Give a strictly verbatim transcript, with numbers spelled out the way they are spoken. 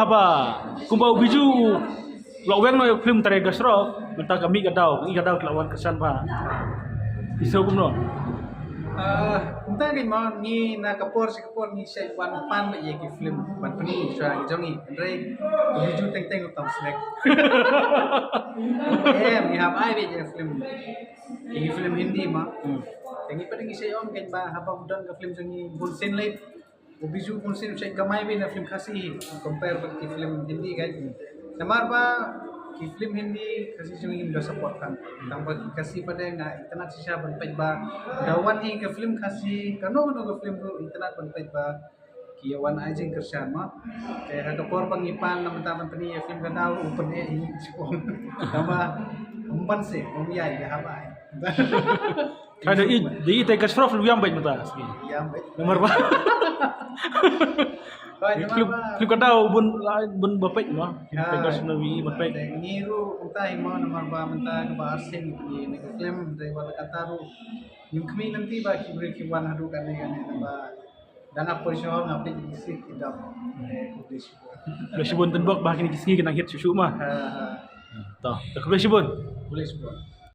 Haba kumba u Biju u la weng noh ïa u film Tare Ka Shroff, mynta ka mih ka daw, ka mih ka daw ki la wan kyrshan bha. Phi sngew kumno? Ah, mynta kein mo, ngi na ka por sha ka por ngi shait wan pan beit ïa ki film ban pyni sha ki jong ngi. Hynrei u Biju teng teng u tam snack. Em, ngi hap ai beit ïa film. Ïa ki film Hindi mo. Te ngi pat ngi shait ong kein ba haba don ka film jong ngi bun sien lei. U Biju bun sien u shait kamai beit na film Khasi hi compare bad ki film Hindi kein. Namar ba ki film Hindi Khasi jong ngi da support kan. Tang ba ki Khasi pat nga itynnad shisha ban peit ba da wan hi ka film Khasi, kano kano ka film ruh itynnad ban peit ba ki ïa wan ai jingkyrshan mo. Te ha ka por ba ngi pan na mynta ban pyni ïa film Ka Daw u pyneh hi shuwa. Tang ba ym ban se ym ïai ïa haba ai. Ka da i da i Tare Ka Shroff lu ïam beit mynta. Ïam beit. Namar ba Bai, film namar ba film Ka Daw bun bun ba peit mo. Film Tare Ka Shroff na wi ba peit. Te ngi ruh mynta hi mo namar ba mynta kaba arsien ngi pyni ïa ka film, te wat la katta ruh ngim khmih lynti ba ki briew ki wan haduh kane kane, namar ba dang ap poi shong nga peit ki sngi ki dap. Eh, khublei shibun. Khublei shibun, tang ba kine ki sngi ki nang hit shuh shuh mo. Ha, ha. To, to khublei shibun. Khublei shibun.